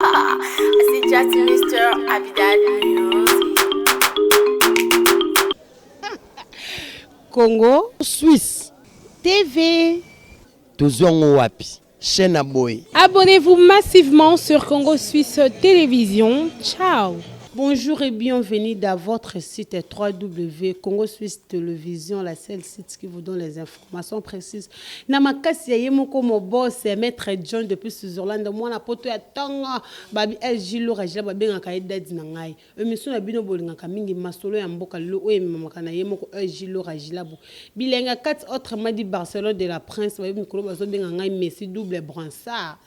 C'est just Mr. Abidal Music. Congo Suisse TV. Tozwi yango wapi chaîne ya boye? Abonnez-vous massivement sur Congo Suisse Télévision. Ciao. Bonjour et bienvenue dans votre site 3W Congo Suisse Télévision, la seule site qui vous donne les informations précises. Na makasi ya ye moko mo boss Maître John depuis Switzerland, mwana poto ya tongo, babi LG Laura Gila babengaka ye daddy na ngai. Emission na bino bolingaka mingi masolo ya mboka lelo oyo ememamaka na ye moko LG Laura Gilabo. Bilenga kati autrement dit Barcelone de la Prince, babi mikolo bazobenga ngai Messi double bransard.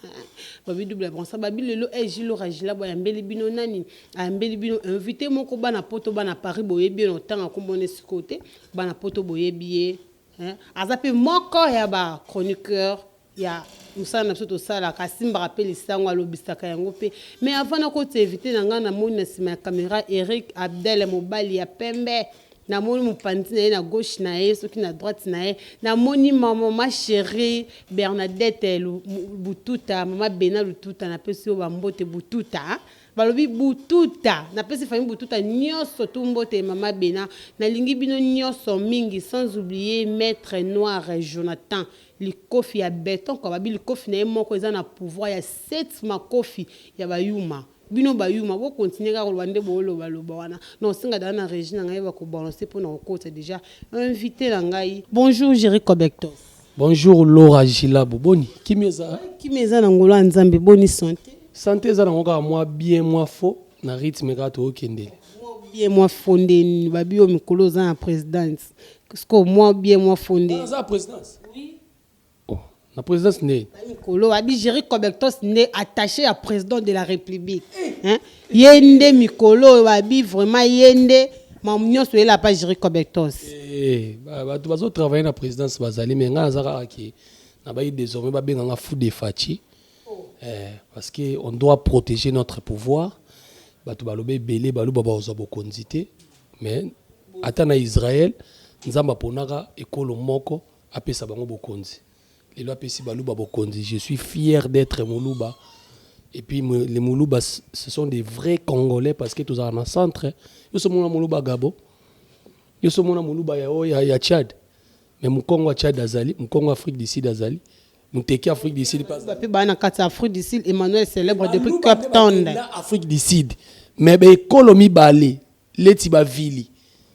Babi double bransard, babi lelo LG Laura Gilabo ayambeli bino nani? Ayambeli bino invité moko bana poto bana Paris boyebi ye na otanga kombo ne sikoyo te, bana poto boyebi ye hein. Aza pe moko ya ba chroniqueur ya mosala na biso tosalaka, asimbaka pe lisango alobisaka yango pe. Mais avant nakotisa invité na ngai, namoni na sima ya camera Eric Abdel mobali ya pembe, namoni mopanzi na ye na gauche na ye soki na droite na ye, namoni ma maman cherie Bernadette Bututa, mama Bena Lututa, napesi yo ba mbote Bututa. Balobi bututa napesi famille bututa nioso tu mbote mama bena nalingi bino nioso mingi sans oublier maitre noir Jonathan likofi ya beton quoi babi likofi naye moko eza na pouvoir ya 7 makofi ya ba yuma bino ba yuma bo continuer kaka koloba nde boloba loba wana na osenga dala na regie na ngai ba ko balancer pona kokotisa dejà invite na ngai. Bonjour Jerry Cobectos. Bonjour Laura Gilabo boni kimia eza? Kimia eza na ngolu ya Nzambe boni sante? Sante eza nango kaka mwa bien mwa faux na rythme kaka tokendele. Mwa bien mwa faux nde nini babi yo mikolo oza na presidence sikoyo mwa bien mwa faux nde. Naza na presidence? Oui. Oh, na presidence nde? Ba mikolo babi Jerry Cobectos nde attaché ya president de la Republique. Hein? Ye nde mikolo oyo babi vraiment ye nde mamu nyonso eyela pa Jerry Cobectos. Eh, bato bazo travailler na presidence bazali mais ngai naza kaka ke nabayi désormais babenga nga fou de Fatshi. Eh, parce que on doit protéger notre pouvoir. Bato baloba ebele baluba bakozwa bokonzi te mais ata na Israël Nzambe aponaka ekolo moko apesa bango bokonzi. Lelo apesi baluba bokonzi. Je suis fier d'être moluba. Et puis les moluba ce sont des vrais congolais parce que tozala na centre. Yo so mona moluba Gabon. Yo so mona moluba ya ya, ya Tchad. Mais mukongo ya Tchad azali, mukongo Afrique du Sud azali. Muteki Afrique du Sud pas. Pe ba na kati Afrique du Sud Emmanuel célèbre depuis Cape Town. Afrique du Sud. Mais ba ekolo mibale leti ba vili.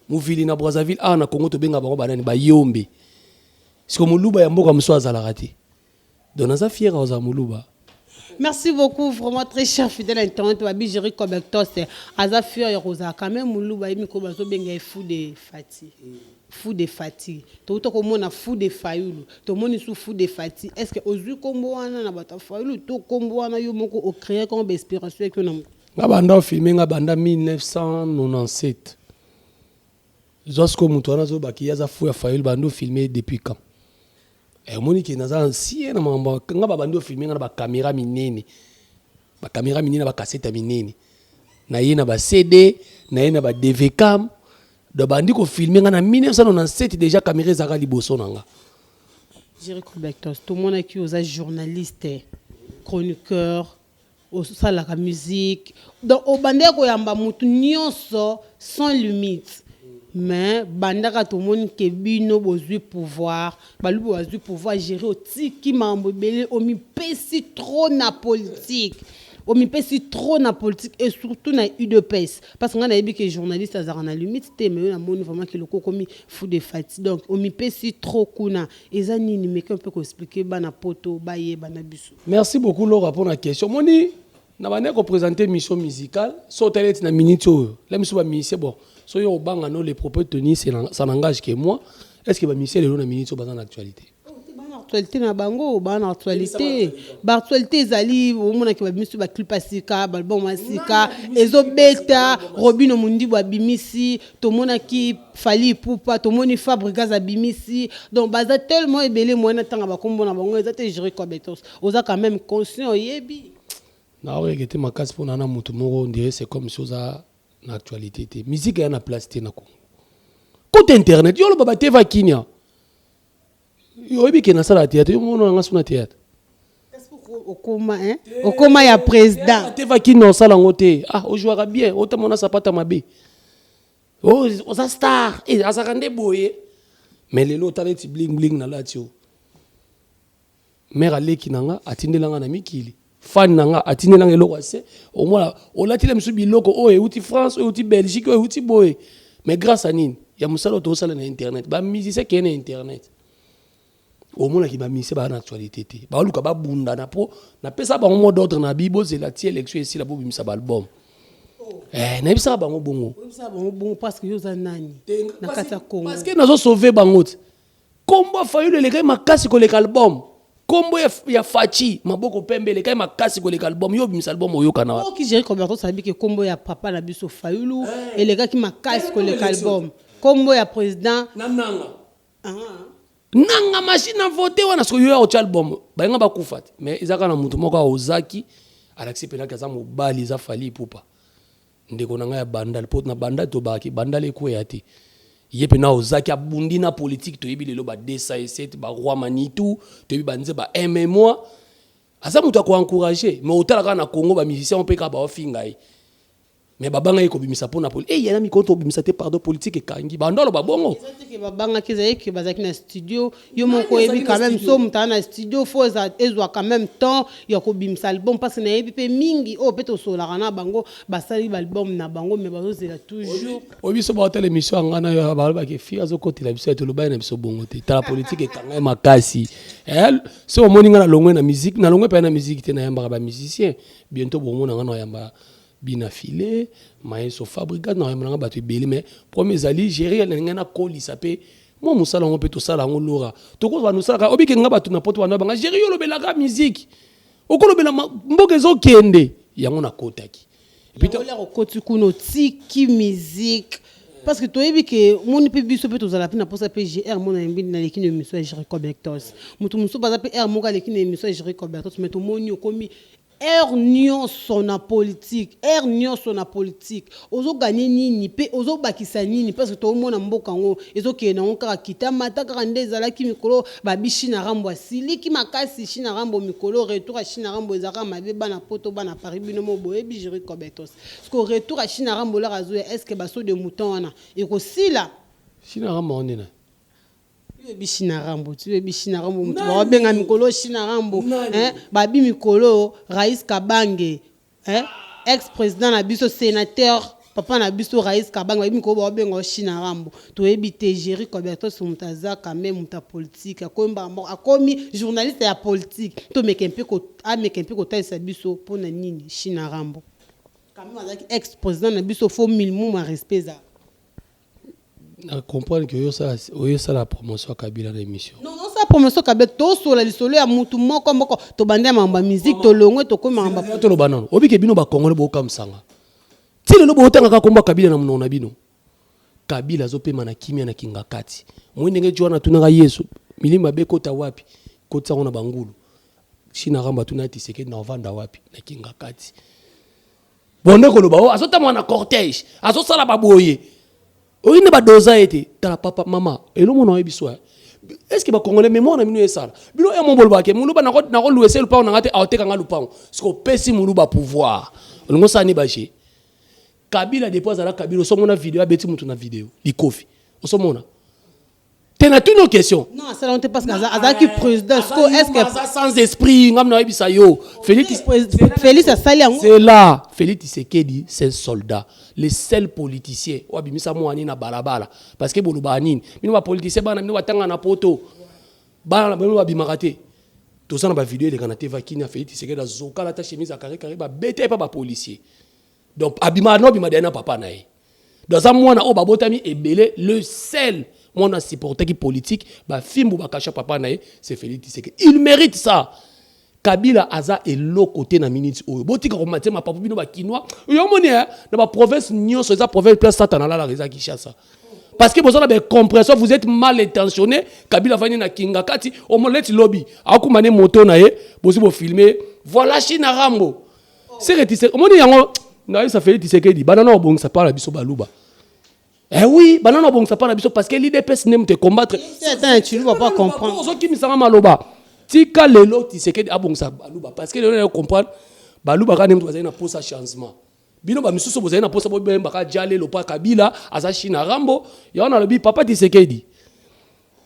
Muvili na Brazzaville awa na Congo tobenga bango banani ba yombe. Siko moluba ya mboka mosusu azalaka te. Donc naza fier kozala moluba. Merci beaucoup vraiment très cher fidèle internaute babi Jerry Cobectos aza fier ya kozala quand même moluba ye mikolo bazobenga ye fou de Fati. Fou de Fati. Touta komona fou de Fayulu. Tomoni su fou de Fati. Est-ce que ozui kombo wana na bato ya Fayulu to kombo wana yo moko o créer comme ba inspiration eki na Nga banda o filmer nga banda 1997. Zwa sikoyo moto wana azoloba ke ye aza fou ya Fayulu banda o filmer depuis quand? Eh, omoni ke naza ancien na makambo nga babandi o filmer nga na ba camera minene. Ba camera minene na ba cassette ya minene. Na ye na ba CD, na ye na ba DVCam. Donc bandi ko filmer nga na 1997 déjà camera ezalaka liboso na nga. Jerry Cobectos, tomonaki oza journaliste, chroniqueur, osalaka musique. Donc obandaki koyamba mutu nyonso sans limite. Mais bandaka tomoni ke bino bozui pouvoir, baluba bazui pouvoir, Jerry otiki makambo ebele, omipesi trop na politique. Omipesi trop na politique et surtout na udps parce que nga nayebi ke journaliste azalaka na limite te mais yo namoni vraiment ke loko okomi fou de fati donc omipesi trop kuna eza nini meka mpe ko expliquer bana poto bayeba na biso. Merci beaucoup Laura pona question omoni na bandaki ko presenter mission musicale soki otali neti na minute oyo la miso ba musicien bon soki yo obanga no les propos tenus ça n'engage que moi est ce que ba musicien lelo na minute oyo baza na actualité? Actualité na bango ba na actualité ba actualité ezali omonaki babimisi ba clip ya sika ba album ya sika ezobeta Robino Mundibu abimisi tomonaki Fally Ipupa tomoni Fabregas abimisi donc baza tellement ebele moyen natanga bakombo na bango eza te Jerry Cobetos oza quand même conscient oyebi. Nao regrette makasi pona na mutu moko on dirait c'est comme si oza na actualité te musique eya na place te na Congo kota internet yo oloba ba teva kinia. Yo oyebi ke nasalaka theatre, yo mona nga sous na theatre. Okoma, hein? Okoma ya président. Te vakini osala yango te. Ah, ojouaka bien, otamona sapata mabe. Oh, oza star. Eh, azalaka nde boye. Mais lelo otala eti bling bling nalati yo. Mare aleki na nga atindela nga na mikili. Fan na nga atindela nga eloko ase. Omona olatila misu biloko oyo euti France, oyo euti Belgique, oyo euti boye. Mais grâce à nini? Ya mosala oyo tozosala na internet. Ba musicien keye na internet. Omonaki ba musicien baa na actualité te. Baluka babundana po napesa bango mot d'ordre na bi bozela ti élection esila bobimisa ba album. Eh, nayebisaka bango bongo. Oyebisaka bango bongo parce que yo oza nani na kati ya Congo? Parce que nazo sauver bango te. Kombo ya Fayulu elekaki makasi koleka album. Kombo ya Fatshi maboko pembe elekaki makasi koleka album. Yo obimisa album oyokana wapi? Oki Jerry Roberto sabi ke kombo ya papa na biso Fayulu elekaki makasi koleka album. Kombo ya président na nanga. Nanga machine à voter wana soki yo ya otia album bayenga bakufa te. Mais ezaka na mutu moko ozaki alakisi penaki aza mobali eza Fally Ipupa. Ndeko na ngai ya Bandal po na Bandal tobaki Bandal ekweya te. Ye pe na ozaki abundi na politique toyebi lelo ba 207 ba roi Manitou toyebi ba nze ba MMA. Aza mutu ako encourager mais otala kaka na Congo ba musiciens pe kaka ba ofinga ye. Mais babanga ye kobimisa pona poli. Eh yana mikolo tobimisa te pardon politique ekangi. Bando aloba bongo. Eza te ke babangaki ezali ke bazalaki na studio. Yo moko oyebi quand même so moto aza na studio faut ezwa quand même temps ya kobimisa album parce que nayebi pe mingi oyo pe tosololaka na bango basali ba album na bango mais bazozela toujours. Oyebi biso baotala émission ya ngai na yo balobaki fi azokotela biso ya tolobaki na biso bongo te. Tala politique ekanga ye makasi. Eh so omoni ngai nalongwe na musique, nalongwe pe na musique te nayambaka ba musicien. Bientôt bomona ngai nayamba Bina Filet, Maestro Fabregas na yamba nanga bato ebele mais problème ezali gérer na ngai nakolisa pe mwa mosala yango mpe tosala yango lora tokozwa nosalaka obike nga bato na poto banda banga gérer yo olobelaka musique okolobela mboka ezokende yango nakotaki. Yango lero okoti kuna otiki musique parce que toyebi ke omoni mpe biso mpe tozala mpe na mposa mpe gr mona yembi naleki na émission ya Jerry Cobertos moto mosusu baza mpe r moko aleki na émission ya Jerry Cobertos mais tomoni okomi Heure nionso na politique, heure nionso na politique. Ozo gagner nini pe ozo bakisa nini parce que tozo mona mboka yango ezo kende nango kaka kita mata kaka nde ezalaki mikolo babi Shina Rambo asiliki makasi Shina Rambo mikolo retour ya Shina Rambo ezalaka mabe bana poto bana Paris bino moko boyebi Jerry Kobetos. Sikoyo retour ya Shina Rambo lere azoya est ce que ba saut de mouton wana ekosila? Shina Rambo yango nde nani? Yo oyebi Shina Rambo ti oyebi Shina Rambo mutu ba benga mikolo Shina Rambo hein babi mikolo Rais Kabange hein ex président na biso sénateur papa na biso Rais Kabange babi mikolo ba benga Shina Rambo toyebi te Jerry Cobertos mutu aza quand même mutu ya politique akomi ba akomi journaliste ya politique to meke mpe ko ameke mpe kotalisa biso pona nini Shina Rambo quand même azalaki ex président na biso faut minimum ya respect ezala. Na comprendre que oyo sala promotion ya Kabila na émission. Non, non, ça promotion Kabila to sola lisolo ya mutu moko moko to banda mamba musique to longwe to koma mamba. To loba non. Obi ke bino ba Congolais bo kamsanga. Ti lelo bo tanga ka komba Kabila na munoko na bino. Kabila azo pema na kimia na Kingakati. Moi ndenge Joana tunaka Yesu, milimo mabe kota wapi? Kota ngo na bangulu. Shina Ramba tuna Tshisekedi na ovanda wapi? Na Kingakati. Bonde koloba oh azotambola na cortège, azosala baboye. Oyi nde badoza ye te. Tala papa mama, elo mona oyebi biso. Est-ce que ba Congolais mémoire na bino esala? Bino ya mombo lobake, muluba na ko louer lupango na ngate aoteka nga lupango. Siko pesi muluba pouvoir. Olingo sala ni baje. Kabila depuis azala Kabila osomona video abeti mutu na video likofi. Osomona. Te na tuni question. Non, asala te parce que azalaki président. Siko est-ce que aza sans esprit ngam na yebisa yo. Félix Félix asali yango. C'est là Félix Tshisekedi, c'est un soldat, le seul politicien oyo abimisa mwana na balabala parce que boloba nini? Bino ba politicien bana bino batanga na poto. Bana bino babimaka te. Toza na ba video eleka na TV Kina Félix Tshisekedi azokala ata chemise ya carré carré ba bete pa ba policier. Donc abima no abima na papa na ye. Donc aza mwana oyo babotami ebele, le seul mwana supportaki politique, ba fimbu ba kasha papa na ye, c'est Félix Tshisekedi. Il mérite ça. Kabila aza eloko te na minute oyo. Botika ko matie mapapu bino ba kinois. Yo moni hein, na ba province nyonso eza province place Satan alala eza Kinshasa. Parce que bozala ba compréhension, vous êtes mal intentionné. Kabila vani na Kingakati, omoleti lobby. Akumane moto na ye, bozi bo filmer. Voilà Shina Rambo. Seke Tshisekedi, omoni yango na yesa Félix Tshisekedi, banana obongisa pa na biso baluba. Eh oui, banana obongisa pa na biso parce que l'IDPS n'aime te combattre. Attends, tu ne vas pas comprendre. Ozokimisanga maloba. Tika lelo Tshisekedi abongisa baluba, parce que lelo nayo comprendre baluba kaka nde moto bazali na posa changement. Bino bamisusu bozali na posa bobembaka jalelo mpo Kabila aza Chine Rambo. Yango nalobi, papa Tshisekedi,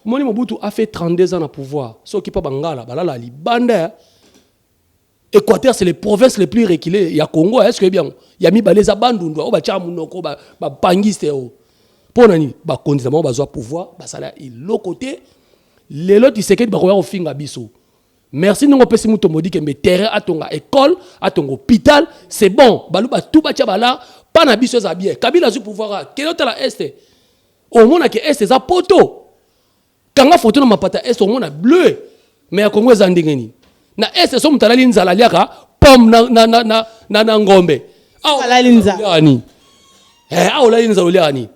moni Mobutu a fait 32 ans na pouvoir. Soki mpa bangala balala libanda. Équateur, c'est les provinces les plus reculées ya Congo. Est ce que bien ya mibale eza Bandundu oyo batiaka monoko bapangiste oyo? Mpo na nini bakonzi na bango bazwa pouvoir, basala eloko te? Lelo Tshisekedi bakoya kofinga biso. Merci ndenge opesi Mutombo Dikembe terrain, atonga école, atonga hôpital, c'est bon. Baluba tu batia bala mpa na biso, eza bien. Kabila azwi pouvoir, kende otala Est, omonake Est eza poto. Kanga foto na mapata Est, omona bleu. Mais ya Congo eza ndenge nini? Na Est so moto alali nzala, aliaka pomme na ngombe. Alali nzala. Nini? Awa olali nzala, oliaka nini?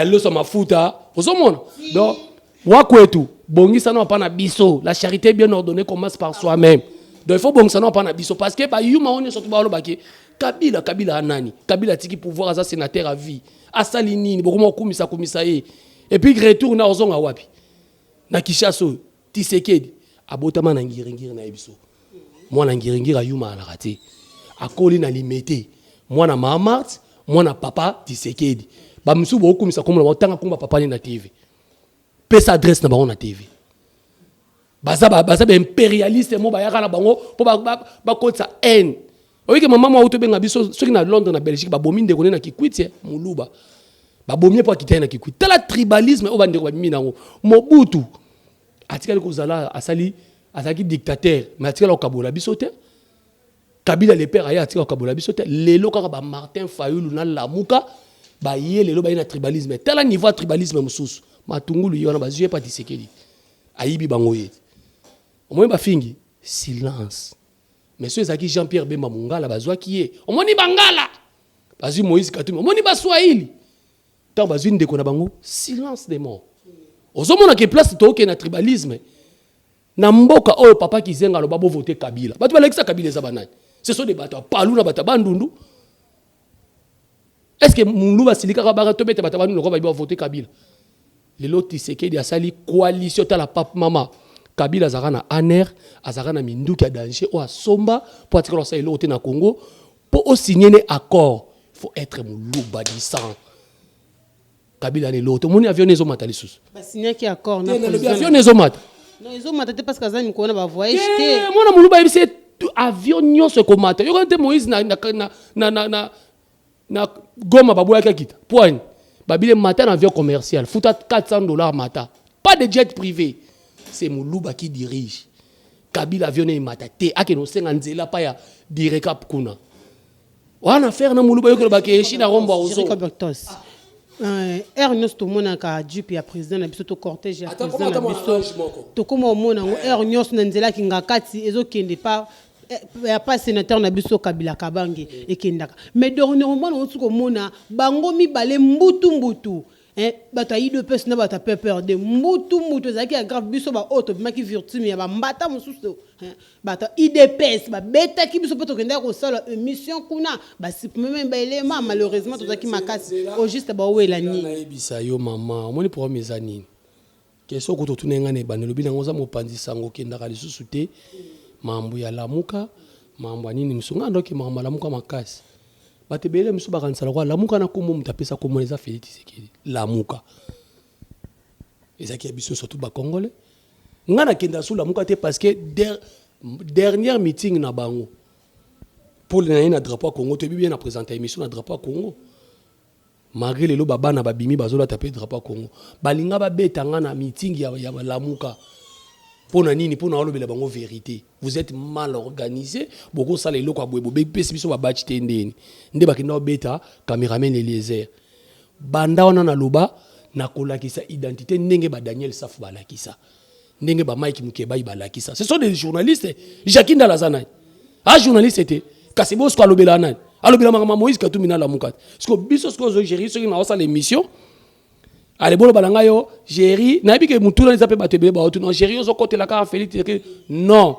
Loso, mafuta. Ozomona? Donc wakwetu, bongisa na mpa na biso. La charité bien ordonnée commence par soi-même. Donc il faut bongisa na mpa na biso, parce que bayuma oyo nyonso to balobaki Kabila, Kabila anani? Kabila atiki pouvoir, aza sénateur à vie, asali nini? Bokoma kokumisa kumisa ye, et puis retour na ozonga wapi? Na Kinshasa oyo. Tshisekedi abotama na Ngiringiri na ye biso. Mwana Ngiringiri ayuma alaka te, akoli na Limete. Mwana mama Marthe, mwana papa Tshisekedi. Bamisusu bokokumisa komona baotanga komba papa ne na TV, pesa adresse na bango na TV. Baza baza baimpérialiste mo bayaka na bango mpo bakotisa haine. Oyeke mama moko tobenga biso soki na Londres, na Belgique, babomi ndeko ne na Kikwiti, moluba, babomi ye mpo akita ye na Kikwiti. Tala tribalisme oyo bandeko babimi nango. Mobutu atikali kozala, asali, azalaki dictateur, mais atikali kokabola biso te. Kabila le père aye, atikali kokabola biso te. Lelo kaka bamartin Fayulu na Lamuka baye, lelo baye na tribalisme. Tala niveau ya tribalisme mosusu. Matungulu ye wana bazwi ye pa Tshisekedi, ayibi bango ye. Omoni bafingi, silence. Mais so ezalaki Jean Pierre Bemba mongala, bazwaki ye. Omoni bangala bazwi Moïse Katumbi. Omoni baswahili, ntango bazwi ndeko na bango, silence de mort. Ozomona ke place tookende na tribalisme na mboka oyo. Papa Kizenga aloba bovote Kabila, bato balakisa Kabila eza banani? Ce sont des bato ya Palu na bato ya Bandundu. Est ce que mulu basilikaka baka tobeta bato ya Bandundu lokola bayebi bavote Kabila? Lelo Tshisekedi asali coalition. Tala papa, mama, Kabila azalaka na ANR, azalaka na minduki ya danger oyo asomba mpo atikala kosala eloko te na Congo. Mpo osigne ne accord, faut être moluba du sang. Kabila na eloko te. Omoni avion ezomata lisusu. Basignaki accord na Te, nalobi avion ezomata. Non, ezomata te parce que aza mikolo na bavoyage te. Mwana moluba ayebisi ye avion nyonso ekomata. Yoka te, Moïse na Goma baboyaki akita poigne babile mata na avion commercial, futa 400 $, mata, pas de jet privé. C'est moluba qui dirige. Kabila avion ne emata te, akende kosenga nzela pa ya Dircab kuna wana affaire na moluba. Yoki olobaki eshi na rombo ozo. Jericho Bertos, heure nyonso tomonaka jeep ya président na biso to cortège ya Ata président koma na ata mwana biso. ange moko. Tokóma omona yango heure nyonso na nzela akinga kati, ezokende pa ya pa sénateur na biso Kabila Kabange ekendaka. Mais dernièrement nauti komona bango mibale mbutu mbutu, bato ya UDPS na bato ya PPRD, mbutu mbutu ezalaki ya grave. Biso baoyo tobimaki victime ya bambata mosusu, bato ya UDPS babetaki biso mpo tokendaki kosala émission kuna, basupprime baelema. Malheureusement tozalaki makasi. Au juste baowela nini? Nayebisa yo mama, omoni problème eza nini? Question okuta otuna ngai na ebanda, elobi nango oza mopanzi sango, okendaka lisusu te. Mambo ya Lamuka, mambo ya nini mosu, ngai ndoki makambo ya Lamuka makasi. Bato ebele mosusu bakanisala kwa Lamuka na kombo moto apesa kombo eza Félix Tshisekedi. Lamuka ezalaki ya biso surtout bacongolais. Ngai nakenda su Lamuka te parce que dernière meeting na bango mpo na ye na drapeau ya Congo, toyebi bien na présente émission na drapeau ya Congo. Malgré lelo babana babimi bazolata mpe drapeau ya Congo, balinga babeta nga na meeting ya Balamuka. Mpo na nini? Mpo na olobela bango vérité: vous êtes mal organisé, bokosala eloko ya boye, bopesi biso babatch te. Ndeni nde bakenda kobeta cameraman Eliezer. Banda wana naloba nakolakisa identité ndenge badaniel Safu balakisa, ndenge bamike Mukebai balakisa. Ce sont des journalistes. Jacques Ndala aza nani? A journaliste te. Kasi bosiko alobela nani? Alobela makambo ya Moïse Katumbi na Lamuka te. Siko biso sikoyo ozogéri soki naosala émission, ale boloba na ngai yo Géri, nayebi ke mutuna eza mpe bato ebele baotuna Géri ozokotela kaka Félix Tshisekedi. Non,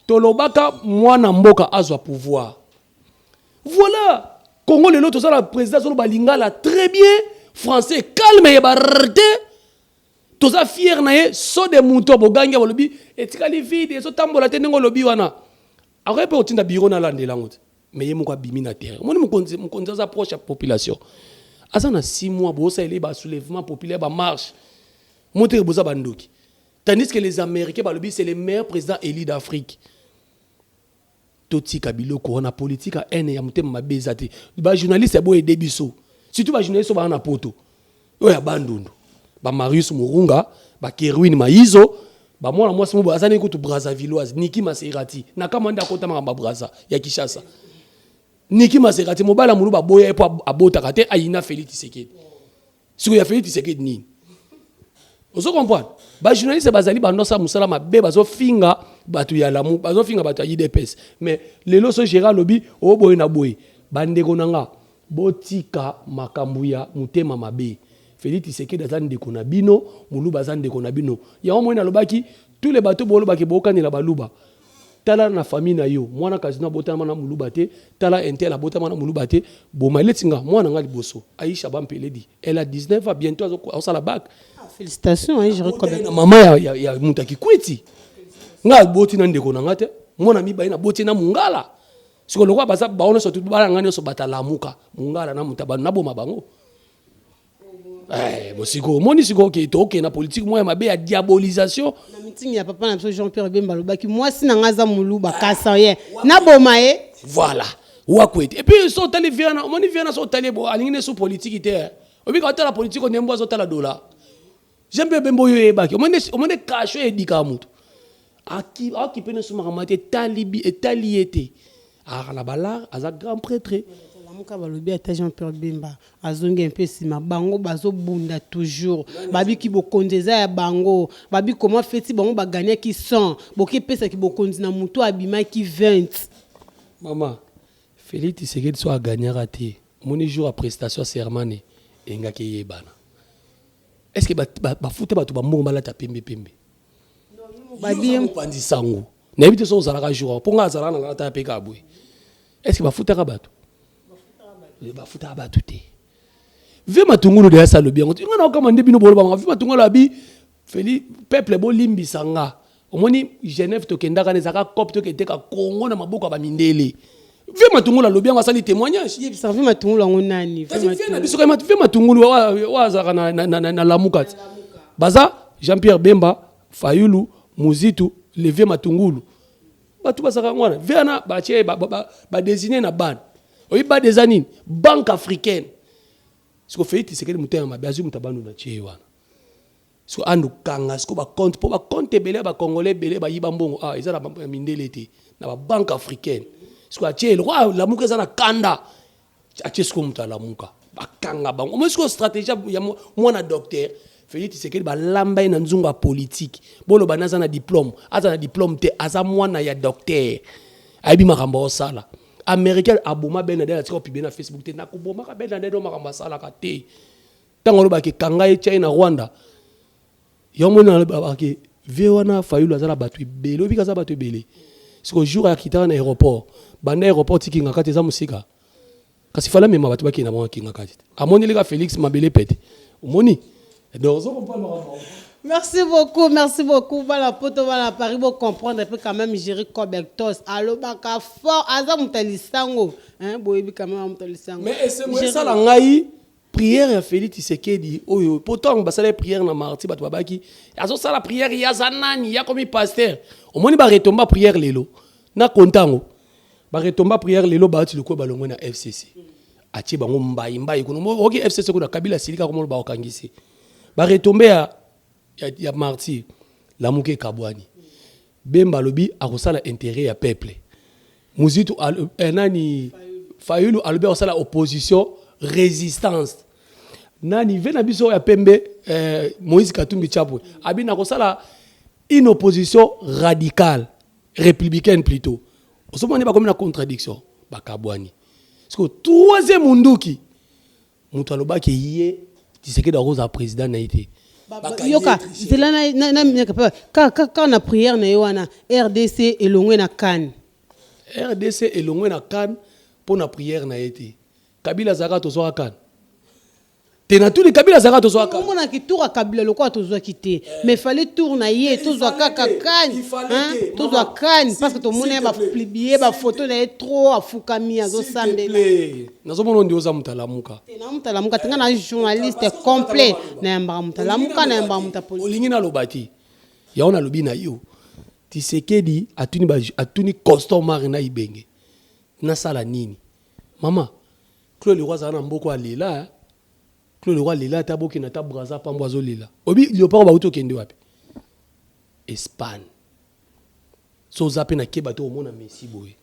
tolobaka mwana mboka azwa pouvoir. Voilà Congo lelo tozala, président azoloba lingala très bien, français calme, ya barr te. Toza fier na ye. So de mouton bogangi, bolobi etikali vide, ezotambola te. Ndenge olobi wana, akoki mpe kotinda biro nalandela yango te, mais ye moko abimi na terrain. Omoni, mokonzi, mokonzi aza proche ya population. Aza na 6 mois, bosalela ye basoulèvement populaire, bamarche moteke, boza bandoki. Tandis que les Américains balobi c'est le meilleur président élu d'Afrique. Totika biloko wana, politique ya haine, ya motema mabe eza te. Bajournaliste ya boyede biso, surtout bajournaliste oyo baa na poto, oyo ya Bandundu, bamarius Murunga, bakerwin Maizo, bamwana mwasi mo aza nini kutu, Brazzavilloise, Niki Maserati. Na kama nde akota makambo ya Braza ya Kinshasa. Niki Maserati, mobali ya molu, baboya ye mpo abotaka te, ayina Félix Tshisekedi. Sikoyo ya Félix Tshisekedi nini? Ozo comprendre? Bajournaliste bazali bandosa mosala mabe, bazofinga bato ya Lamu, bazofinga bato ya UDPS. Mais lelo so Gérard alobi oboye na boye, bandeko na nga, botika makambo ya motema mabe. Félix Tshisekedi aza ndeko na bino, moluba aza ndeko na bino. Yango moi nalobaki, tous les bato bolobaki bokanela baluba, tala na famille na yo, mwana kasino abotama na moluba te, tala intel abotama na moluba te. Boma eleti nga mwana nga liboso, Aisha Bampeledi, elle a 19 ans, bientôt azosala bac. Ah, félicitations, hein, je na mama ya moto akikwiti. Nga aboti na ndeko na nga te, mwana mibale naboti na mongala. Sikoyo lokola baza bango nyonso, bana nga nyonso batalamuka mongala na moto naboma bango. Eh, bo sikoyo omoni, sikoyo ke tokende na politique moko ya mabe ya diabolisation. Na meeting ya papa na biso Jean Pierre Bemba, alobaki mwasi na nga aza moluba kasa ye naboma ye. Voilà, wakwete. Et puis so otali viana, omoni viana, so otali bo alingi ne su politique te. Obika otala politique ndembo azotala dola. Jean Pierre Bemba oyo oyebaki, omoni kasho edikaka moto akipe ne su makambo te, etali etali ye te, aka na balar, aza grand prêtre. Lamuka balobi ata Jean Pierre Bemba azongi mpe nsima, bango bazobunda toujours. Babiki bokonzi eza ya bango. Babi koma feti bango baganyaki 100, bokepesaki bokonzi na motu abimaki 20. Mama, Félix Tshisekedi so aganyaka te, omoni jour ya prestation ya serment ne engaki eyebana. Est ce que bafuta bato bambongo balata pembe pembe? Babi mopanzi sango nayebi te so ozalaka jour mpo nga azalaka na ngalata ya peka boye. Est ce que bafutaka bato? Bafutaka bato te. Ve Matungulu deya alobi yango, nga na okama nde bino bolobanga. Ve Matungulu abi Feli, peuple bolimbisa nga. Omoni Genève tokendaka na ezalaka cope, toketeka Congo na maboko ya bamindele. Ve Matungulu alobi yango, asali témoignage. Yebisa ve Matungulu yango nani? Kasi ve na biso kayima, ve Matungulu oyo azalaka na Lamuka ti baza Jean Pierre Bemba, Fayulu, Muzitu, le ve Matungulu, bato bazalaka wana. Ve wana batie badésigne na bana oyebi bade eza nini? Banque africaine. Siko Félix Tshisekedi motema mabe, azwi moto abandu na tie ye wana. Siko andu kanga siko bacompte, mpo bacompte ebele ya bacongolais ebele bayiba mbongo. Ah, eza na mindele te, na babanque africaine. Siko atie eloko Lamuka eza na kanda, atie siko moto alamuka, bakanga bango. Omoni sikoyo stratégie ya mwana docteur Félix Tshisekedi, balamba ye na nzungu ya politique. Boloba naza na diplôme, aza na diplôme te, aza mwana ya docteur, ayebi makambo aosala. Américain aboma Ben Laden, atika opublier na Facebook te. Nakobomaka Ben Laden oyo makambo asalaka te. Ntango alobaki kanga ye, tia ye na Rwanda, yango moni alobaki vie wana. Fayulu aza na bato ebele, oyebiki aza bato ebele. Siko jour akitaka na aéroport, banda aéroport tikinga kati eza mosika, kasi fala mema bato bakende na bango akinga kati te. Amoneli ka Félix mabele pete, omoni? Donc ozo comprendre makambo. Merci beaucoup, merci beaucoup. Voilà, poto, voilà, Paris, vous comprendre, et puis quand même, Jerry Cobectos, alobaka fort, aza mutalisango, hein, boyebi quand même mutalisango. Mais esengo esala ngai, prière ya Félix Tshisekedi oyo, po ntango basala prière na marti, bato babaki azosala prière ye aza nani, ya komi pasteur. Omoni baretomba prière lelo na kontango, baretomba prière lelo, bauti lokola balongwe na FCC, atie bango mbai mbai kuna. Oki FCC kuna, Kabila asilika komona bakokangisi baretombe ya martyr. Lamuka ekabwani. Bemba alobi akosala intérêt ya peuple. Muzitu nani, Fayulu alobi akosala opposition résistance. Nani, ve na biso ya pembe, Moïse Katumbi Chapwe abi nakosala une opposition radicale, républicaine plutôt. Ozomoni bakomi na contradiction, bakabwani. Siko troisième munduki, moto alobaki ye Tshisekedi akozala président na ye te. Yoka nzela kaka na prière na ye wana, RDC elongwe na CAN. RDC elongwe na CAN mpo na prière na ye te. Kabila azalaka, tozwaka CAN. Te, na tuni, Kabila azalaka, tozwaka. Omonaki tour ya Kabila lokola tozwaki te, mais fallait tour na ye tozwa kaka CAN, tozwa CAN, parce que tomoni ye bapublier bafoto na ye trop, afukami, azosambela. Nazomona ondi oza moto alamuka. Te, na moto alamuka te. Nga na journaliste complet, nayambaka moto alamuka, nayambaka moto ya politique. Olingi naloba te, yango nalobi na yo. Tisekedi atuni, atuni Constant Omari na Ibenge: nasala nini? Mama Claude Leroy azala na mboka, alela. Claude Leroy alela, ata bokende ata Braza pambo, azolela. Obi Léopard bauti okende wapi? Espagne. So oza mpe na keba te, omona Messi boye,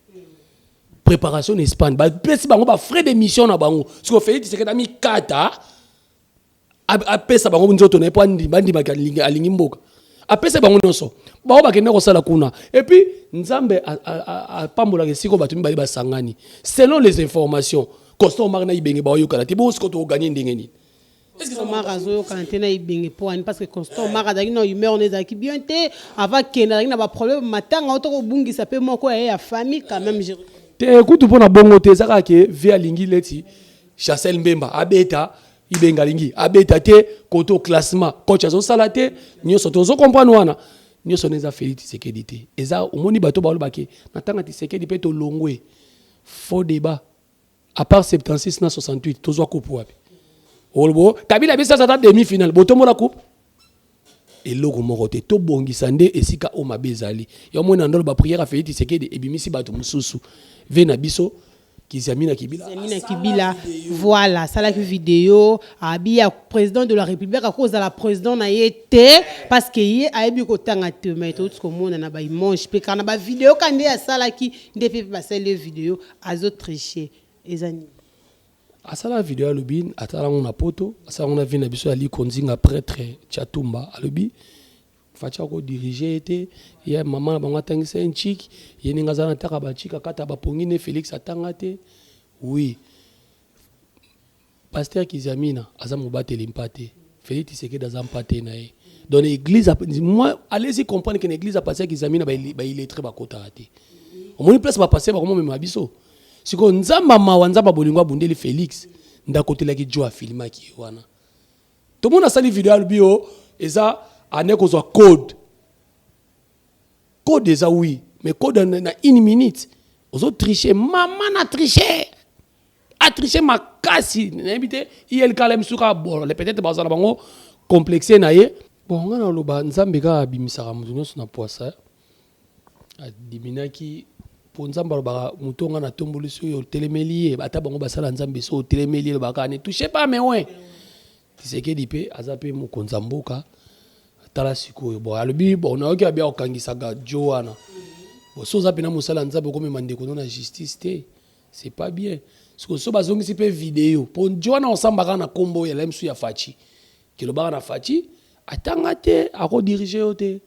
préparation na Espagne, bapesi bango bafrais de mission na bango. Siko Félix Tshisekedi amikata, apesa bango nzoto na ye mpo bandimaki alingi mboka, apesa bango nyonso, bango bakende kosala kuna. Et puis Nzambe apambolaka esika oyo bato mibale basangani. Selon les informations, Constant Omari na Ibenge baoyokana te. Bongo sikoyo tokoganye ndenge nini? Omar azoyokana te na Ibenge mpo wani? Parce que Constant Omar azalaki na humeur wana ezalaki bien te avant kende, azalaki na baproblème, matanga oyo tokobungisa mpe moko ya ye ya famille quand même. Te, kutu mpo na bongo te. Eza kaka ke ve alingi leti Chancel Mbemba abeta, Ibenga alingi abeta te. Koto classement, coach azosala te, nyonso tozocomprendre wana nyonso na eza Félix Tshisekedi te. Eza omoni bato balobake na ntango ya Tshisekedi mpe tolongwe. Faux débat. À part 76 na 68, tozwa coupe wapi? Olobo Kabila biso ata demi finale, botombola coupe eloko moko te. Tobongisa nde esika oyo mabe ezali. Yo mona ndolo, baprière ya Félix Tshisekedi ebimisi bato mosusu ve na biso Kizamina Kibila. Kizamina Kibila, voilà, asalaki video abi ya président de la République akozala président na ye te, parce que ye ayebi kotanga te. Mais touti komona na baimage mpe kaka na bavideo ka nde asalaki nde mpe basali ye video, azotriche. Eza nini? Asala video, alobi atala yango na poto, asala yango na vie na biso ya Likonzinga, prêtre Chatumba. Alobi Fatshi akodirige ye te. Ye mama na bango atangisa ye ntiki, ye ndenge aza na ntaka bantiki, akata bapongi nde Félix atanga te. Oui, pasteur Kizamina aza mobateli mpa te, Félix Tshisekedi aza mpa te na ye. Donc église, moi, allez-y comprendre que na église ya pasteur Kizamina, baillettré bakotaka te. Omoni place bapaster bakomomema biso sikoyo. Nzambe mawa, Nzambe bolingo, abundeli Félix nde akotelaki jo, afilmaki ye wana. Tomoni asali video, alobi o eza ane kozwa code. Code eza, oui, mais code na une minute ozotriche. Mama na triche, atriche makasi. Nayebi te ilk la misu kaka bon, peut-être bazala bango complexe na ye. Bon, nga naloba Nzambe kaka abimisaka moto nyonso na poisa. Adiminaki mpo Nzambe alobaka moto nga natomboli, soki otelemeli ye, ata bango basala Nzambe, so otelemeli ye, olobaka ne touche pas mes oints. Tshisekedi mpe aza mpe mokonzi ya mboka. Tala sikoyo, bon, alobi bon, nayoki abia kokangisaka jo wana. Bon, so oza mpena mosala ya Nzambe, okomema ndeko no na justice te, c'est pas bien. Sikoyo so bazongisi mpe video mpo jo wana osambaka na nkombo ya lemsu ya Fatshi, kelobaka na Fatshi atanga te, akodirige yo te.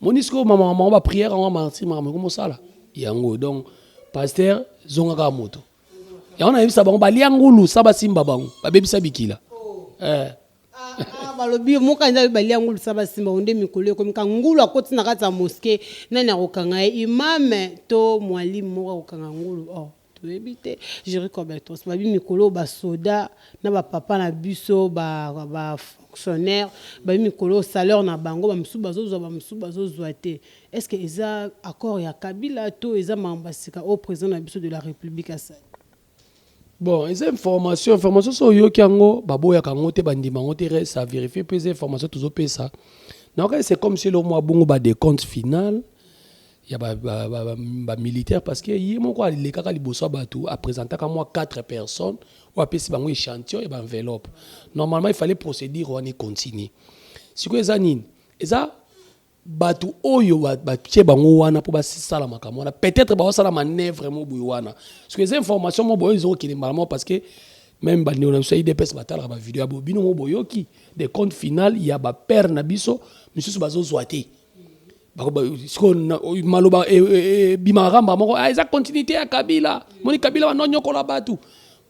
Moni sikoyo mama mama, baprière yango martyr, makambo ekomosala yango. Donc pasteur, zonga kaka moto yango. Nayebisa bango balia ngulu sa basimba bango, babebisa bikila, eh. Ah, balobi moka nzambe balia ngulu sa basimba bango nde mikolo ekomi ka ngulu akoti na kati ya mosquée. Nani akokanga ye? Imam to mwalimu moko akokanga ngulu? Oh, toyebi te. Jerry Cobertos, babi mikolo basoda na bapapa na biso bafonctionnaire, babi mikolo salaire na bango, bamosusu bazozwa, bamosusu bazozwa te. Est ce que eza accord ya Kabila to eza makambo ya sika oyo président na biso de la République asali? Bon, eza information so oyoki yango, baboyaka yango te, bandima yango te, reste à vérifier. Mpe eza information tozopesa nayoka, c'est comme si eloko mwa bongo badécompte final ya bamilitaire, parce que ye moko alekaka liboso ya bato, apresentaka mwa 4 personnes oyo apesi bango échantillon ya baenveloppe. Normalement, il fallait procédure wana econtinue. Sikoyo eza nini? Eza bato oyo batie bango wana mpo basala makambo wana, peut-être baosala manœuvre mo boye wana. Soki eza information mo boye, ezokokende mbala moko, parce que même bandeko na biso ya UDPS batalaka bavideo ya bo bino mo boyoki décompte final ya bapere na biso misusu bazozwa te. Sikoyo maloba ebimaka kamba moko: ah, eza continuité ya Kabila. Moni Kabila banonyokola bato,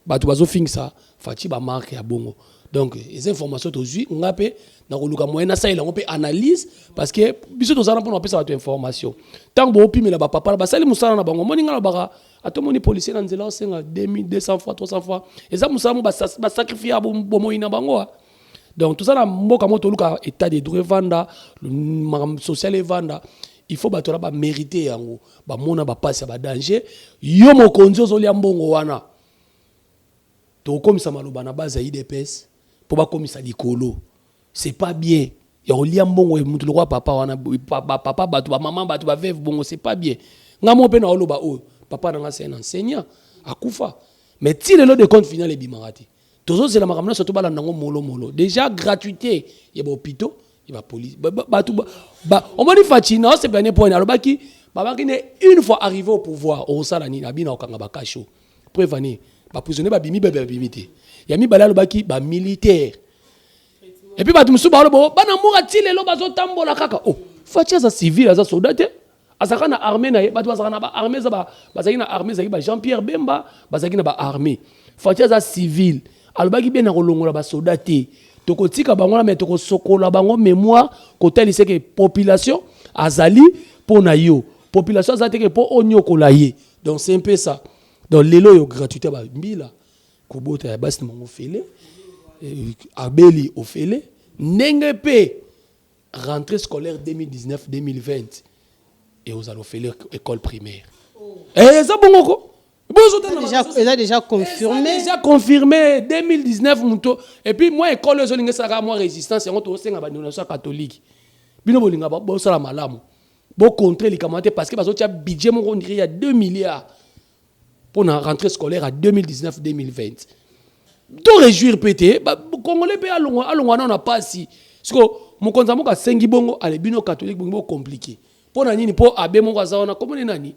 bato bazofingisa Fatshi, bamarke ya bongo. Donc eza information tozwi, nga mpe nakoluka moyen nasalela yango mpe analyse, parce que biso tozala mpona kopesa bato information. Ntango boopimela bapapa na basali mosala na bango, omoni nga nalobaka Ata omoni policier na nzela osenga 2200 fois, 300 fois, eza mosala mo basacrifie ya bomoi na bango. Ah. Donc toza na mboka moko, toluka état de droit evanda, makambo social evanda. Il faut bato wana bamérite yango, bamona bapasi ya badanger. Yo mokonzi ozolia mbongo wana, tokokomisa maloba na base ya UDPS mpo bakomisa likolo. C'est pas bien ya kolia mbongo ya mutu lokola papa wana, bapapa bato, bamama bato, baveuve bongo, c'est pas bien. Nga moko mpe na oloba oyo, papa na nga c'est un enseignant, akufa, mais ti lelo de compte final ebimaka te. Tozozela makambo nyonso, tobalanda yango molomolo. Déjà gratuité ya bahôpitaux, ya bapolice, bato omoni Fatshi na osepela ne point alobaki, babaki ne une fois arrivé au pouvoir okosala nini, abina okanga bakasho. Preuve ani baprisonnier babimi, bebe babimi te. Ya mibale, alobaki bamilitaire. Et puis bato mosusu baloba bana mboka ti lelo bazotambola kaka. Oh, Fatshi aza civil, aza soldat te, azalaka na armée na ye. Bato bazalaka na baarmée, eza bazalaki na armée, ezalaki ba Jean Pierre Bemba, bazalaki na baarmée. Fatshi aza civil. Alobaki bien na kolongola basoda te, tokotika bango wana, me tokosokola bango mémoire, kotalisa ke population azali mpo na yo, population aza teke mpo onyokola ye. Donc c'est un peu ça. Donc lelo oyo gratuité ya bambila, kobota ya basi na bango ofele, abeli ofele, ndenge mpe rentrée scolaire 2019 2020 eozala ofele, école primaire. Eza bongo ko. Eza déjà confirmé. Déjà confirmé 2019 moto. Et puis moi, école oyo ezolinga esalaka mwa résistance yango, tozosenga bandeko na biso ya catholique, bino bolinga bosala malamu, bocontre likambo te, parce que bazotia budget moko on dirait ya 2 milliards pour na rentrée scolaire à 2019 2020. To réjouir mpe te, congolais mpe alongwa nano na pasi. Siko mokonzi ya mboka asengi bongo, ale bino catholique bongi bocompliqué mpo na nini? Mpo abe moko aza wana, komoni nani,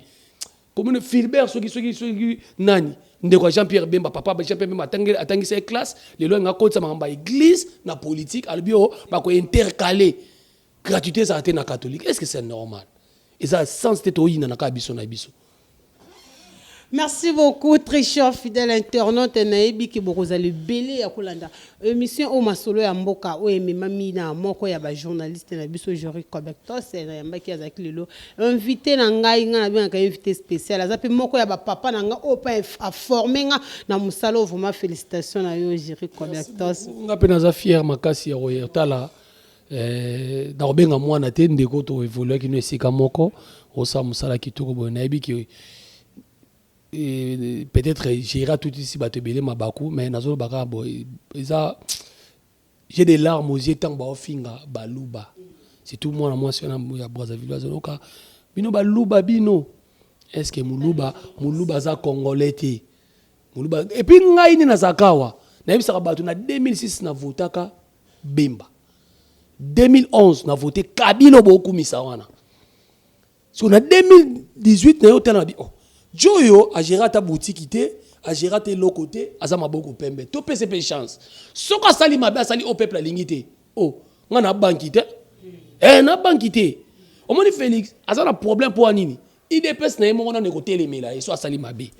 komoni Philbert, soki nani, ndeko ya Jean Pierre Bemba, papa Jean Pierre Bemba atangisa ye classe. Lelo alinga akotisa makambo ya église na politique. Alobi oyo bakointercale gratuité ezala te na catholique. Est ce que c'est normal? Eza sens te, toyina na kaka biso na biso. Merci beaucoup, très cher fidèle internaute. Nayebi ke bokozala ebele ya kolanda émission oyo, masolo ya mboka oyo ememami na moko ya bajournaliste na biso, Jory Cobectos. Nayambaki, azalaki lelo invité na ngai. Ngai nabengaka invité spécial. Aza mpe moko ya bapapa na ngai oyo mpe aforme nga na mosala oyo. Vraiment, félicitation na yo, Jory Cobectos. Nga mpe naza fier makasi ya koyotala na kobenga mwana te, ndeko. Toévoluaki no esika moko, osala mosala kitoko boye. Nayebi ke peut-être j'irai tout ici, bato ebele mabaku, mais nazoloba kaka boye, eza j'ai des larmes aux yeux ntango baofinga baluba, surtout mwana mwasi wana ya Brazzaville, azoloka bino baluba bino. Est ce que moluba aza congolais te? Moluba. Et puis ngai nde nazalaka awa, nayebisaka bato, na 2006 navotaka Bemba, 2011 na vote Kabila. Bokumisa wana so na 2018 na yo tala na bi, oh, jo oyo agérer ata boutique te, agérer ata eloko te, aza maboko pembe, topesa mpe chance. Soki asali mabe, asali o peuple alingi te, o nga na banki te, na banki te. Omoni Félix aza na problème mpo ya nini? UDPS na ye moko nano ekotelemela ye so asali mabe.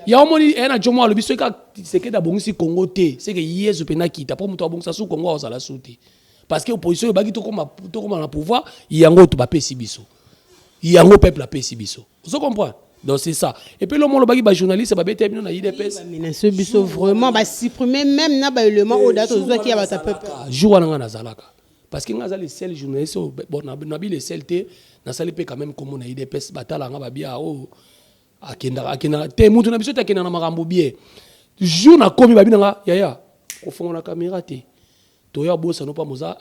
Ya omoni eya na jomo, alobi soki kaka Tshisekedi abongisi Congo te, seke Yesu mpe nakita, mpo moto abongisa su Congo akozala su te, parce que opposition oyo ebaki tokoma na pouvoir yango, to bapesi biso yango, peuple apesi biso. Ozo comprendre? Donc c'est ça. Et puis lomo olobaki bajournaliste babeti bino na UDPS. Bamenace biso vraiment, basupprime même na baélément oyo da tozwaki ya bato ya peuple. Jour wana nga nazalaka, parce que nga aza le seul journaliste oyo, bon, nabi le seul te, nasali mpe quand même kombo na UDPS, batala nga babia oyo akendaka te, mutu na biso te, akendaka na makambo bien. Jour nakomi, babi nanga yaya kofongola caméra te, toya bosano mpa moza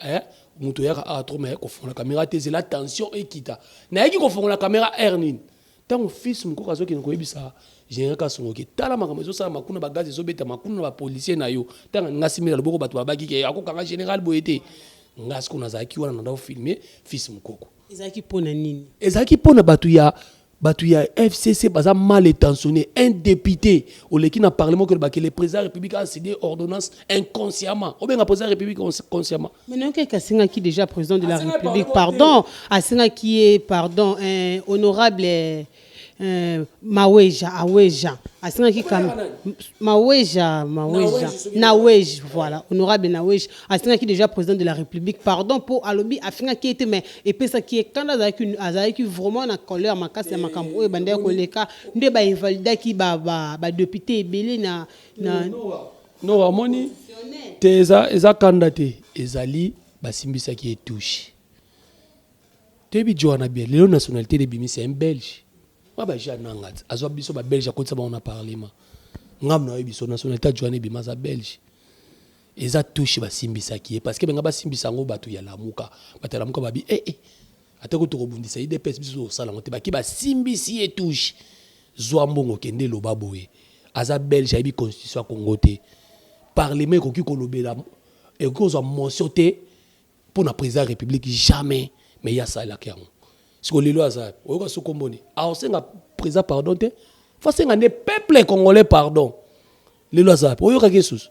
moto oyaka awa trop, mais kofongola caméra te, ezela tension ekita. Nayaki kofongola caméra aire nini? Ntango fils mokoko azokende koyebisa général Kasongo ke tala makambo ezosalama kuna, bagaz ezobetama kuna na bapolicier na yo, ntango nga simbela loboko, bato babaki ke akokanga général boye te. Nga sikoyo nazalaki wana, nanda kofilme fils mokoko. Ezalaki mpona nini? Ezalaki mpona bato ya FCC baza mal intentionné. Un député oleki na parlement kolobaki le président de la République a cédé ordonnance inconsciemment, obenga président de la République consciemment. Mais nayoki asengaki déjà président de la République pardon, asengaki ye pardon, honorable. Maweja Aweja asengaki kam Maweja Maweja Nawej, voilà, honorable Nawej asengaki déjà président de la République pardon po alobi afingaki ye te, mais epesaki ye kanda, azalaki vraiment na colère makasi ya makambo oyo ebandaki koleka nde bainvalidaki badéputé ebele na No, amoni te, eza kanda te, ezali basimbisaki ye touche. Toyebi jo wana bien. Lelo nationalité ebimisi un Belge wa baje ananga ti azwa biso Babelge, akotisa bango na parlement. Ngambo na oyebi so nationalité ajo wana ebima, aza Belge. Eza touche basimbisaki ye parce que benga basimbisa yango bato ya Lamuka. Bato ya Lamuka babi eh, eh. Ata ko tokobundisa UDPS, biso tokosala yango te. Baki basimbisi ye touche, zwa mbongo, kende eloba boye. Aza Belge, ayebi constitution ya Congo te. Parlement ekoki kolobela, ekoki kozwa motion te mpo na président ya République, jamais. Mais ye asalaki yango. Siko lelo aza, oyoka so komboni aosenga président pardon te, fo asenga nde peuple congolais pardon. Lelo aza, oyokaki lisusu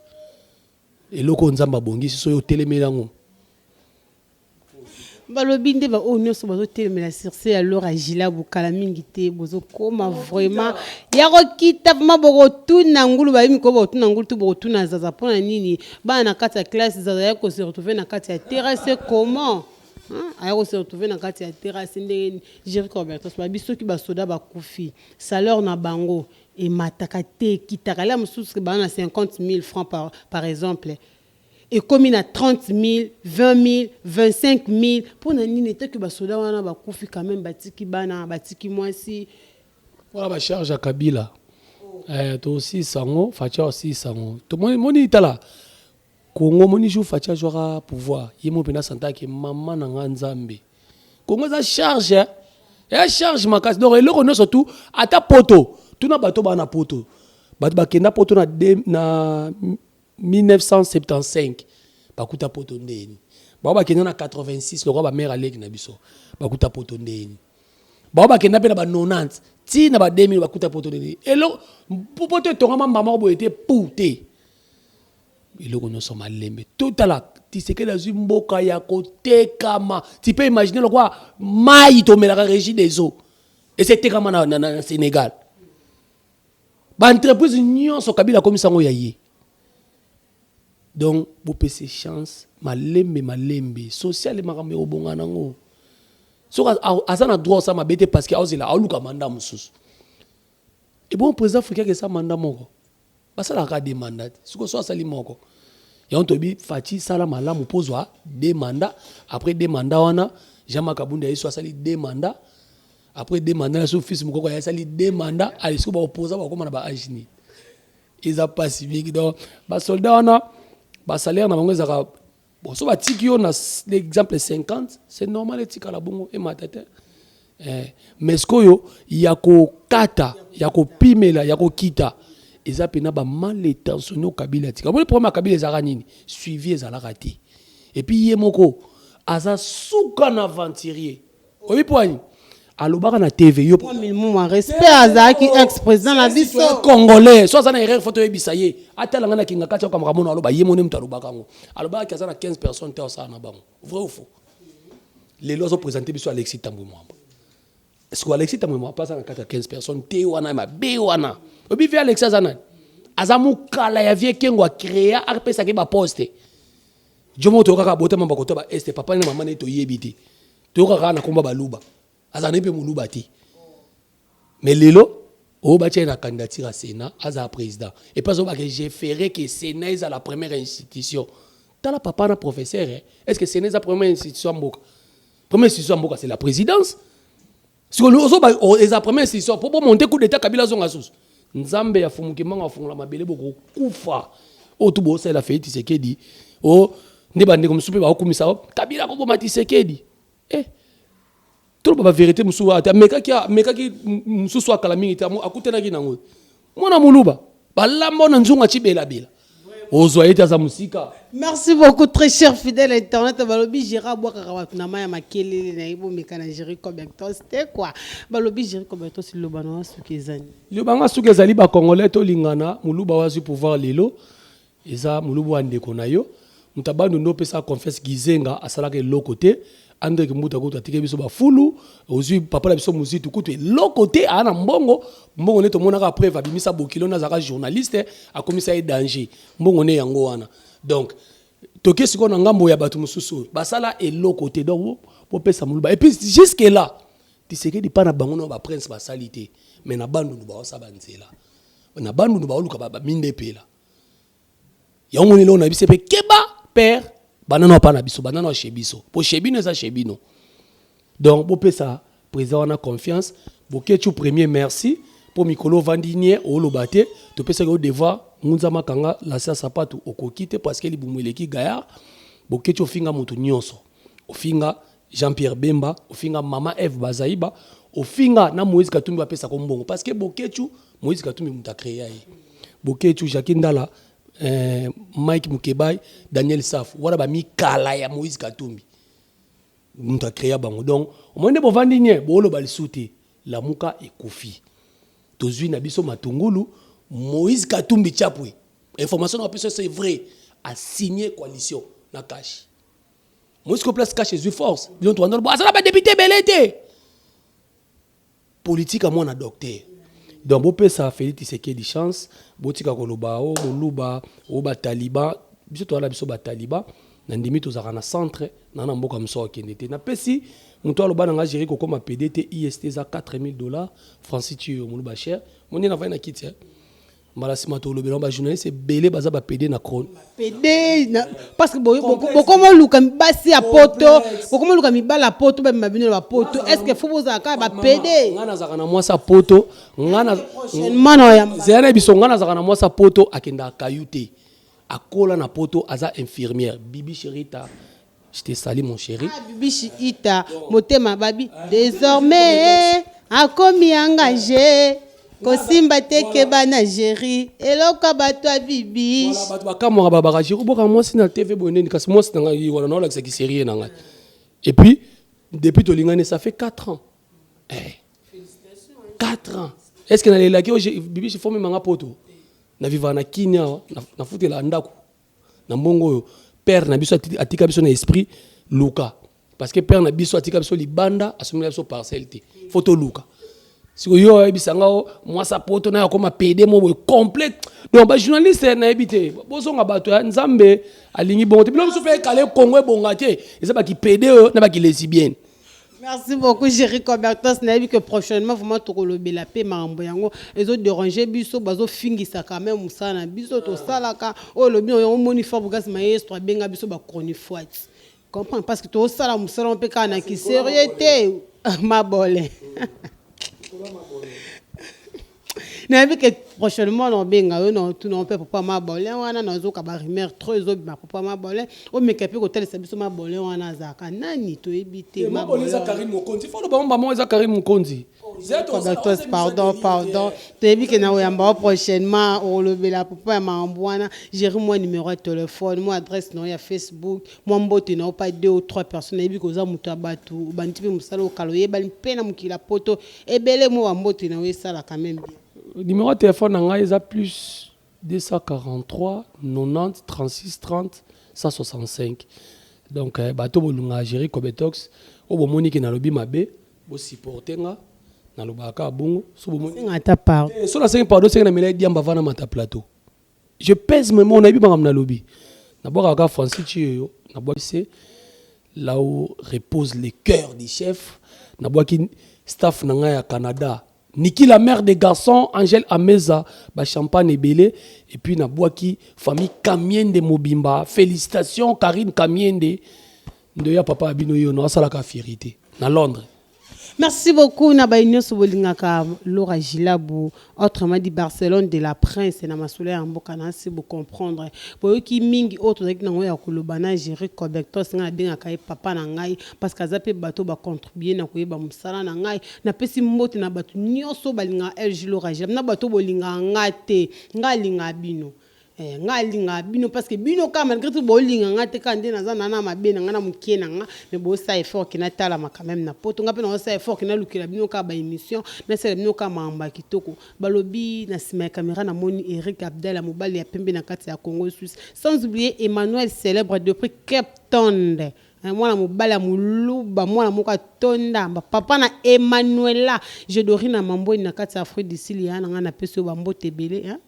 eloko oyo Nzambe abongisi so oyo otelemeli yango. Balobi nde baoyo nyonso bazotelemela sursis ya Laura Gila bokala mingi te, bozokóma vraiment ya kokita, vraiment bokotuna ngulu. Bayebi mikolo bokotuna ngulu to bokotuna zaza. Mpona nini bana na kati ya classe, zaza ya kose retrouver na kati ya terrasse? Comment aya kose retrouver na kati ya terrasse ndenge Jerry Robertos? Babi soki basoda bakufi, salaire na bango emataka te, ekitaka. Lia mosusu baa na 50 000 francs par exemple, ekomi na 30 000, 20 000, 25 000. Mpona nini etaki basoda wana bakufi quand même, batiki bana, batiki mwasi? Wana bacharge ya Kabila. Tosisa yango, Fatshi osisa yango. Tomoni, tala Kongo, moni jour Fatshi azwaka pouvoir, ye mo mpena santaki mama na nga Nzambe. Kongo eza charge, ya charge makasi. Donc eloko nyonso tu, ata poto, tuna bato baa na poto, bato bakenda poto na 1975, bakuta poto ndeni. Bao bakenda na 86, lokola bamare aleki na biso, bakuta poto ndeni. Bao bakenda mpe na ba 90 ti na ba 2000, bakuta poto ndeni. Elo poto etongama mbama boye te, pu te, eloko nyonso malembe. Totala Tshisekedi azwi mboka ya kotekama. Tu peux imaginer, lokwa mai tomelaka, Régie des eaux ese etekama na Sénégal. Baentreprise nyonso Kabila akomisa yango ya ye. Donc bopesa chance, malembe malembe, social, makambo ekobonga nango. Soki aza na droit osala mabe te, parce que aozela, aoluka mandat mosusu. Ebon, président africain esa mandat moko, basalaka deux mandat te. Sikoyo so asali moko, yango toyebi. Fatshi, sala malamu mpo ozwa deux mandat. Après deux mandat wana, Jean-Marc Kabund ye so asali deux mandat. Après deux mandat na so, fils Mokoko ye asali deux mandat. Ale sikoyo baoposa bakóma na baage nini? Eza mpasi mingi. Donc basoldat wana, basalaire na bango ezalaka bon. So batiki yo na exemple 50, c'est normal etikala bongo, emata te. Mais sikoyo ya kokata, ya kopimela, ya kokita, eza mpena bamal intentionné. Kabila atika omoni problème ya Kabila ezalaka nini? Suivi ezalaka te. Et puis ye moko aza suka na aventurier. Oyebi mpo ani alobaka na TV yo? Mwa respect, azalaki ex président na biso. Congolais so aza na erreur, fo toyebisa ye. Atala ngai nakinga kati ya makambo mona aloba. Ye mone moto alobaka yango, alobaki aza na 15 personnes te, osala na bango. Vrai ou faux? Lelo azoprésente biso Alexis Tambwe Mwamba. Est-ce que Alexis Tambwe Mwamba aza na kati ya 15 personnes te? Wana mabe wana. Oyebi vie Alexis aza nani? Aza mokala ya vie Kengo, acréa, apesaki baposte. Jo moko toyokaka botama bakota ba este, papa na mama na ye toyebi te. Toyokaka kaka na komba Baluba, azala na ye mpe Moluba te. Mais lelo oyo batia ye na candidature ya Sénat, azala président, et puis azobaka: "Je ferai que Sénat ezala la première institution." Tala papa na professeur, eh? Est ce que Sénat eza première institution ya mboka? Première institution ya mboka, c'est la présidence. Sikoyo ozoba eza première institution mpo bomonte coup d'état, Kabila azonga susu. Nzambe ya fumuki mbango afungola mabele, bokokufa. Oyo tu bosalela Félix Tshisekedi o nde bandeko mosusu mpe bakokumisa Kabila akoboma Tshisekedi. Eh, toloba bavérité mosusu ate amekaki mosusu akala mingi te, akutanaki nango mwana Moluba, balamba na nzungu acibelabela, ozwa ye te, aza mosika. Merci beaucoup, très cher fidèle internet. Balobi Gérard bwakaka bato na mai ya makelele na ye, bomeka na Géri Cobertos te quoi. Balobi Géri Cobertos, liloba na wa suki ezani? Liloba nga suki ezali: Bacongolais, tolingana. Moluba oyo azwi pouvoir lelo eza Moluba wa ndeko na yo. Moto abandu nde opesa confiance. Gizenga asalaka eloko te. Andre Kimbuta kutu atiki biso bafulu. Ozwi papa na biso Muzitu kutu eloko te, aa na mbongo, mbongo nde tomonaka preuve, abimisa bokilo na azalaka journaliste, akomisa ye danger, mbongo nde yango wana. Donc toke sikoyo na ngambo ya bato mosusu oyo basala eloko te. Donc bopesa moluba. Et puis jusque là Tshisekedi mpa na bango na baprince basali te, mais na Bandundu baosala banzela, na Bandundu baoluka baminde epela. Yango moni eloko na biso mpe keba père, banano apa na biso, banano ya chez biso, po chez bino eza chez bino. Donc bopesa président wana confiance. Boketshu premier, merci mpo mikolo ovandi nie, oloba te. Topesaki yo devoir ngunza makanga lasi ya sapatu, okoki te parce que libumu eleki gaillard. Boketshu, ofinga moto nyonso, ofinga Jean Pierre Bemba, ofinga mama Eve Bazaiba, ofinga na Moïse Katumbi, bapesaka mbongo parce que Boketshu, Moïse Katumbi moto acréa ye. Boketshu, Jacques Ndala, Mike Mukebai, Daniel Saf wana bamikala ya Moïse Katumbi, moto acréa bango. Donc omoi nde bovandi nye, booloba lisu te. Lamuka ekufi, tozwi na biso matungulu. Moïse Katumbi Chapwe, information na biso, c'est vrai, a signé coalition na CACH. Moïse ko place CACH ezwi force. Bino towanda bo azala badéputé ebele te, politique ya mwana docteur. Donc bopesa Félix Tshisekedi chance, botika koloba o moluba o bataliban. Biso toala biso bataliban na ndimi, tozalaka na centre na mboka mosusu akende te. Napesi moto aloba na nga géri kokóma pd te, ist eza 4000 $. Francis Tio moluba cher moni navai na kiti, eh? Mbala nsima tolobela bajournaliste ebele baza bapd na crone. Pd parce que bokomoluka basi ya poto, bokomoluka mibala ya poto, bamema bino na bapoto. Est ce que faut bozala kaka bapd? Nga nazalaka na mwasi ya poto, nga na Prochainement na oyamba. Zela na biso. Nga nazalaka na mwasi ya poto, akendaka kayu te, akola na poto, aza infirmière. Bibi Sherita, je te salue, mon chéri. Ah, Bibishi Ita motema babi désormais akomi engagé, kosimba te, keba na géri eloko ya bato ya Bibishi. Voilà, bato bakamwaka, babaka géri oboka mwasi na TV boye nini? Kasi mwasi na ngai wana naolakisaki série na ngai. Et puis depuis tolingani, ça fait 4 ans, eh. 4 ans, est ce que nalelaki oyo? Bibishi fo memanga poto, navivaka na Kini awa, nafutela ndako na mbongo oyo père na biso atika biso na esprit luka, parce que père na biso atika biso libanda, asomela biso parcelle te, fo toluka. Sikoyo yo oyebisa nga o mwasi poto na akoma pd mo boye complète. Donc bajournaliste, nayebi te, bozonga bato ya Nzambe, alingi bongo te. Bilo mosusu mpe ekale Kongo ebonga te, eza baki pd oyo na baki lesbienne. Merci beaucoup, Jerry Cobertos. Nayebi que prochainement vraiment tokolobela mpe makambo yango ezodéranger biso, bazofingisa quand même mosala na biso tosalaka. Oyo olobi yango, omoni Fabregas maestro abenga biso bachronifoite, comprendre, parce que tosala mosala mpe kaka na kisérieux te. Mabole, nayebi ke prochainement naobenga yo na otuna mpe papa Mabolin wana. Nazoka barumeur trop ezobima, papa Mabolin omeka mpe kotalisa biso Mabolin wana azalaka nani, toyebi te. Mabolin eza Karine Mokonzi, fo loba bango eza Karine Mokonzi. Cobertos, pardon, pardon. Toyebi ke na oyamba o prochainement, okolobela papa ya makambo wana. Géri, mwa numéro ya téléphone, mwa adresse na yo ya Facebook, mwa mbote na yo pa deux ou trois personnes. Nayebi ke oza moto ya bato, obandi mpe mosala okala, oyebani mpe na mokili ya poto ebele. Mwa bambote na yo esalaka même bien. Numéro ya téléphone na ngai eza plus 243 90 36 30 165. Donc bato bolingaka Géri Cobetox, oyo bomoni ke nalobi mabe, bosupporte nga, nalobaka kaka bongo. So bomoni Senga ata pardon. Eh, so nasengi pardon, sengi na mela diamba vana mata plateau, je pèse mes mots, nayebi makambo nalobi. Nabwakaka kaka Francis Tioyo, nabwaki se là où repose le cœur du chef. Nabwaki staff na ngai ya Canada, Niki la mère des garçons, Angèle Ameza, bachampagne ebele. Et puis nabwaki famille Kamiende mobimba. Félicitations Karine Kamiende, ndoya papa ya bino yo no asalaka fierté na Londres. Merci beaucoup na baye nyonso bolingaka Laura Gilabu, autrement dit Barcelone de la Prince na masolo ya mboka na nsi. Bocomprendre, boyoki mingi oyo tozalaki nango ya koloba na Géri Cobectos. Ngai nabengaka ye papa na ngai parce que aza mpe bato bacontribue na koyeba mosala na ngai. Napesi mbote na bato nyonso balingaka LG Laura Gilabu, na bato bolingaka nga te, ngai alingaka bino. Eh, ngai alingaka bino parce que bino kaka, malgré tout bolinga nga te, kaka nde naza na mabe na nga na mokie na nga, mais bosala effort ke natalama quand même na poto. Nga mpe naosala effort ke nalukela bino kaka baémission, nasala bino kaka makambo ya kitoko. Balobi na nsima ya caméra namoni Eric Abdala, mobali ya pembe na kati ya Congo Suisse, sans oublier Emmanuel Célèbre depuis Cape Town. Eh, mwana mobali ya moluba, mwana moko atonda papa na Emanuela Jedori na Mambweni na kati ya Afrique du Sud. Ya na ngai, napesi oyo bambote ebele, hein?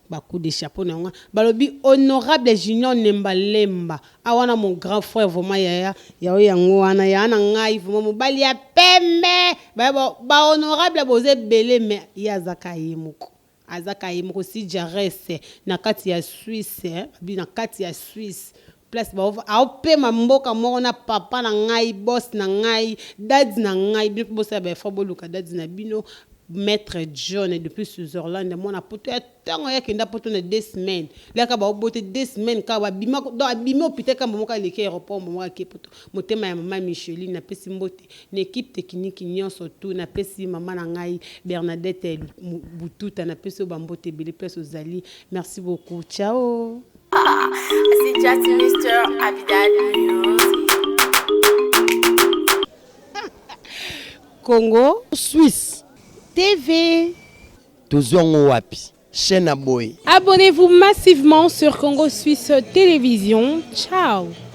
Bacoup de chapeau na yango. Balobi honorable Junior Nembalemba awana, mon grand frère, vraiment yaya yao yango wana, yaya na ngai, vraiment mobali ya pembe. Bahonorable boza ebele, mais ye azaka ye moko, azaka ye moko. Si Jares na kati ya Suisse, abi na kati ya Suisse, place aopema mboka moko na papa na ngai, boss na ngai, daddy na ngai. Bino mpe bosala baeffort, boluka daddy na bino, maître John depuis Switzerland. Mwana poto ya ntango yakenda poto na 2 semaines, laka baobote 2 semaines kaka babima. Donc abimi hôpital kamba moko, aleki aéroport moko, ake poto. Motema ya mama Micheline, napesi mbote na équipe technique nyonso tu. Napesi mama na ngai Bernadette Bututa, napesi oyo bambote ebele place ozali. Merci beaucoup, ciao. C'est just Mr. Abidal Music. Congo Suisse TV. Tozwi yango wapi, chaîne ya boye? Abonnez-vous massivement sur Congo Suisse Télévision. Ciao.